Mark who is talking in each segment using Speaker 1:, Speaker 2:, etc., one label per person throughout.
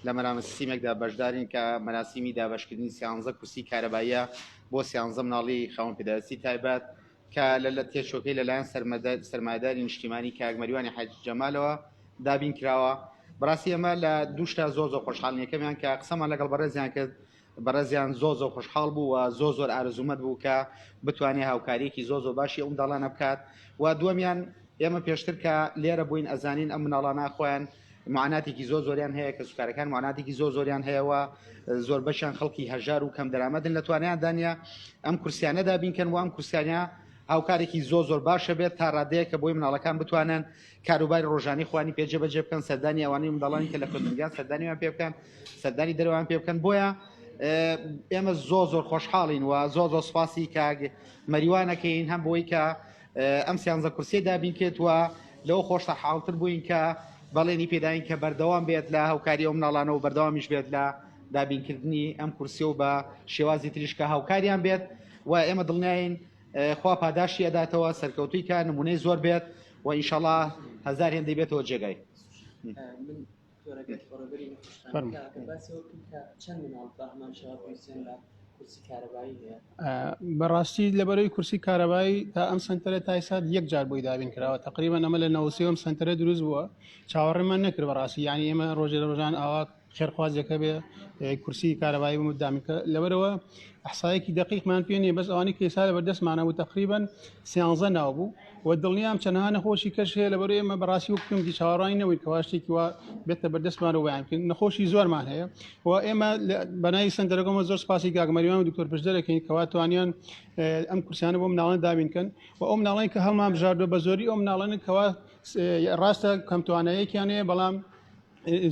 Speaker 1: لە مەراسیمێکدا بەشدارین کە مەراسیمی دابەشکردنی سیانزە کورسی کارەباییە بۆ سیانزە مناڵی خاوەن پێداویستی تایبەت کە لە لە تێچۆکەی لەلایەن سەرمایەداری نیشتیمانی کاک مەریوانی حاجی جەمالەوە دابین کراوە. بەڕاستی ئێمە لە دوو شتا زۆر زۆر خۆشحاڵین، یەکەمیان کە قسەمان لەگەڵ بەڕێزیان کرد، بەڕێزیان زۆر زۆر خۆشحاڵ بوو و زۆر زۆر ئارەزوومەند بوو کە بتوانێت هاوکاریەکی زۆر زۆر باشی ئەو منداڵانە بکات و دووەمیان ئێمە پێشتر کە لێرە بووین ئەزانین ئەم مناڵانە خۆیان معاناتێکی زۆر زۆریان هەیە کە سوکارەکان معاناتێکی زۆر زۆریان هەیە و زۆر بەشیان خەڵکی هەژار و کەم دەرامەتن لە توانیان دانە ئەم کورسیانە دابینکەن و ئەم کورسیانە هاوکارێکی زۆر زۆر باشە بێت تا ڕادەیە کە بۆی مناڵەکان بتوانن کاروباری ڕۆژانی خوانی پێ جێبەجێ بکەن سەردانی ئەوانەی منداڵانی کە لە خوێندنگان سەردانیان پێ بکەن سەردانی دەرەوەیان پێ بکەن بۆیە ئێمە زۆر زۆر خۆشحاڵین و زۆر زۆر سپاسی کاک مەریوانەکەین هەم بۆی کە ئەم سیانزە کورسیە دابین کرد و لەوە خۆشتە حاڵتر بووین کە بەڵێنی پێداین کە بەردەوام بێت لە هاوکاری ئەو مناڵانە و بەردەوامیش بێت لە دابینکردنی ئەم کورسیە و بە شێوازی تریش کە هاوکاریان بێت و ئێمە دڵنیاین خوا پاداشتی ئەداتەوە سەرکەوتوی کە نمونەی زۆر بێت و ئینشەڵا هەزار هێندەی بێتەوە جێگای.
Speaker 2: من دکتۆرەگەت بەڕێوەبەری نەخۆشخانەکە باسی ئەوە بکەن کە چەند مناڵ بە هەمان شێوە پێویستیان بە کورسی کارەبایی هەیە؟
Speaker 3: بەڕاستی لەبەرەوەی کورسی کارەبایی تا ئەم سنتەرە تا ئێستا یەک جار بۆی دابین کراوە تقریبا ئەمە لە 93 سنتەرە دروست بووە چاوەڕێمان نەکرد بەڕاستی یعنی ئێمە ڕۆژێ لە ڕۆژان ئاوا خێرخوازێکە بێ کورسی کارەبایی بم دامیکە لەبەرەوە ئەحسایەکی دقیقمان پێ نیە بەس ئەوانی کەسا لە بەردەستمانە بوو تقریبا سیانزە ناو بوو و دڵنیام چەندها نەخۆشی کەش هەیە لەبەر ئێمە بەڕاستی وەک پێم چاوەڕوانی نەوەی کەوا شتێکی وا بێتە بەردەستمان و بەیان بکەین نەخۆشی زۆرمان هەیە و ئێمە بەناوی سەنتەرەکەمە زۆر سپاسی کاک مەریوان و دکتۆر پشدەرەکەین کەوا توانیان ئەم کورسیانە بۆ مناڵان دابین کەن و ئەو مناڵانی کە هەڵمان بژاردووە بە زۆری ئەو مناڵانە کەوا ڕاستە کەمتوانایەکیان هەیە بەڵام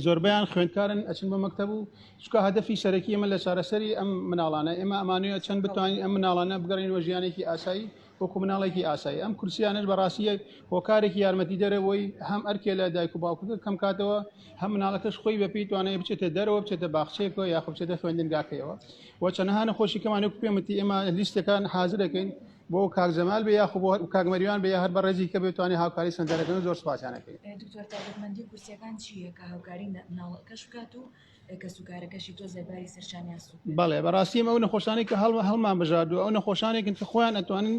Speaker 3: زۆربەیان خوێندکارن ئەچن بۆ مەکتەب و چکە هەدەفی سەرەکی ئێمە لە چارەسەری ئەم مناڵانە ئێمە ئەمانەیە چەند بتوانین ئەم مناڵانە بگەڕینەوە ژیانێکی ئاسایی وەکو مناڵێکی ئاسایی ئەم کورسیانش بەڕاستیە هۆکارێکی یارمەتی دەرەوەی هەم ئەرکێ لە دایک و باوکەکە کەم کاتەوە هەم مناڵەکەش خۆی بەپی توانای بچێتە دەرەوە بچێتە باخچەیەکەوە یاخۆ بچێتە خوێندنگاکەیەوە و چەندەها نەخۆشی کەمانە پێمتی ئێمە لیستەکان حاضرەکەین بۆ کاک جەمال بێ یاخو بۆ کاک مەریوان بێ یا هەر بەڕێزی کە بتوانێت هاوکاری سەنتەرەکەن زۆر سپاسیان ئەکەین.
Speaker 4: دکتۆر تایبەتمەندی کورسیەکان چییە کە هاوکاری مناڵەکەش بکات و کەسوکارەکەشی تۆزێ باری سەرشانیان سوک بێت؟
Speaker 3: بەڵێ بەڕاستی ئێمە ئەو نەخۆشانەی کە هەڵ هەڵمان بژاردووە ئەو نەخۆشانێکن کە خۆیان ئەتوانن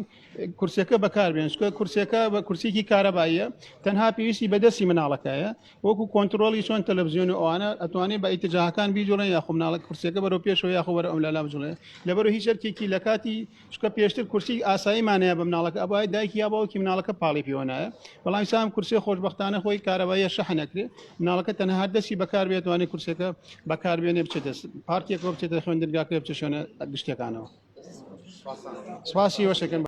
Speaker 3: کورسیەکە بەکاربێن چونکە کورسیەکە بە کورسیکی کارەباییە تەنها پێویستی بەدەستی مناڵەکەیە وەکو کۆنترۆڵی چۆن تەلەڤزیۆن و ئەوانە ئەتوانێت بە ئیتجاهەکان بیجوڵێن یاخۆ مناڵە کورسیەکە بەرەو پێشەوە یاخۆ بەرەو ئەملالا بجوڵێ لەبەرو هیچ ئەرکێکی لە کاتی چونکە پێشتر کورسی ئاساییمان هەیە بە مناڵەکە ئەبای دایکی یا باوکی مناڵەکە پاڵی پێوەنایە بەڵام ئیستا ئەم کورسیە خۆشبەختانە خۆی کارەباییە شەحن ئەکرێ مناڵەکە تەنها هەر دەستی بەکار بێت توانێت کورسەکە بەکاربێنێ بچێتە پارکێکەوە بچێتە خوێندنگاکە بچێتە شوێنە گشتیەکانەوە سپاسی وەشەکەن.